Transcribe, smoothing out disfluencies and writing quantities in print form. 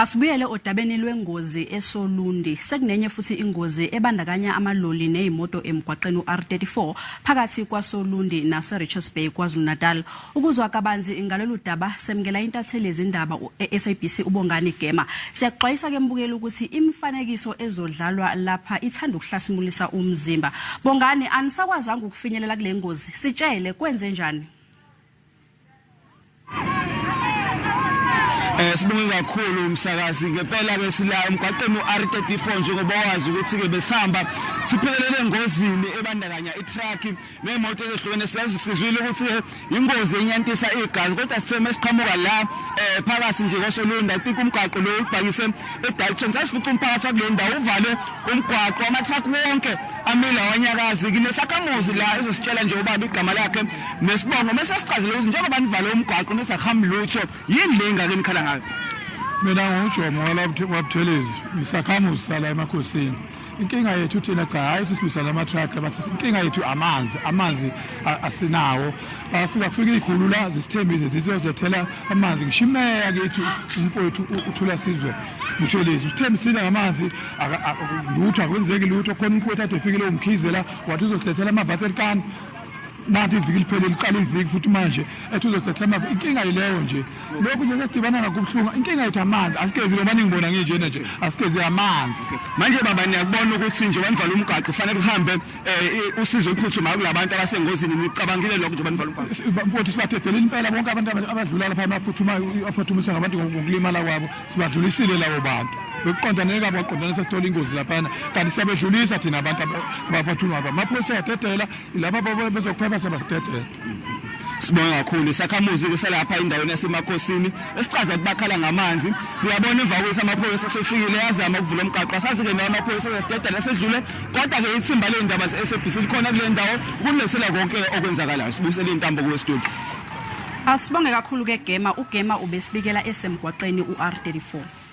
Asibuyele odabeni lwengozi eSolundi. Sekunenye futhi ingozi ebandakanya amaloli nezimoto emgwaqeni u-R34 phakathi kwaSolundi naseRichards Bay KwaZulu-Natal. Ukuzwa kabanzi ngalolu daba semukela intatheli yezindaba e-SABC uBongani Gema. Siyakuxwayisa ke mbukeli ukuthi imifanekiso ezodlalwa lapha ithanda ukuhlasimulisa umzimba. Bongani, anisakwazanga ukufinyelela kule ngozi. Sitshele kwenze njani? Sibonge kakhulu umsakazi ngempela ke sila emgwaqeni u-R34 njengoba wazi ukuthi ke besihamba siphelelele engozini ebandakanya itruck nemoto ezehlukene. Siyazi sizwile ukuthi ingozi enyantisa igazi, kodwa sithe mesiqhamuka la phakathi nje koSolunda, I think umgwaqo lo ubhakise eDalton, sasifica umphakathi wakuleyo ndawo uvale umgwaqo, ama-truck wonke amile awanyakazi. Kunesakhamuzi la ezositshela nje ubaba igama lakhe nesibongo mase sichazele ukuthi njengoba nivale umgwaqo nisahambi lutho, yini le ingake nikhala ngayo? Mina nguJomo waButhelezi, ngisakhamuzi sala eMakhosini. Inkinga yethu thina cha, hayi ukuthi silwisana nama-truck, but inkinga yethu amanzi, amanzi asinawo. Afika kufika iy'khulu la zisithembise zithi zilethela amanzi, ngisho imeya kithi umfowethu uThula Sizwe Buthelezi usithembisile ngamanzi, lutho akwenzeki lutho. Khona umfowethu ade efikile uMkhize la wathi uzosilethela ama-waterkan, nathi iviki liphele liqala iviki futhi manje ethi uzosilethela ama. Inkinga yileyo nje, lokhu nje sesidibana ngakho kubuhlungu. Inkinga yethu amanzi, asigezi noma ningibona nginjena nje, asigezi amanzi. Manje baba, niyakubona ukuthi nje wanivala umgwaqo kufanele kuhambe usizo oluphuthumayo kulabantu abasengozini, nicabangile lokho nje banivala umgwaqo? Mfowethu, sibadedelile impela bonke abantu abadlula lapha abaphuthumayo, aphuthumisa ngabantu ngokulimala kwabo, sibadlulisile labo bantu. Bekuqondane kabo baqondane sesithola ingozi laphana, kanti siyabedlulisa thina abantu abaphuthumayo. Amaphoyisa ayadedela laba bezokuphepha, siyabadedela. Sibonga kakhulu isakhamuzi ke salapha endaweni yaseMakhosini esichaza ukuthi bakhala ngamanzi. Siyabona emva kwethu amaphoyisa asefikile yazama ukuvula umgaqo, asazi-ke nawo amaphoyisa ezosidedela esedlule, kodwa-ke ithimba ley'ndaba ze-SABC likhona kule ndawo ukunilethela konke okwenzakalayo. Sibuyisele iy'ntambo kuwe studio. Asibonge kakhulu ke Gema, uGema ubesibikela esemgwaqeni u-R34.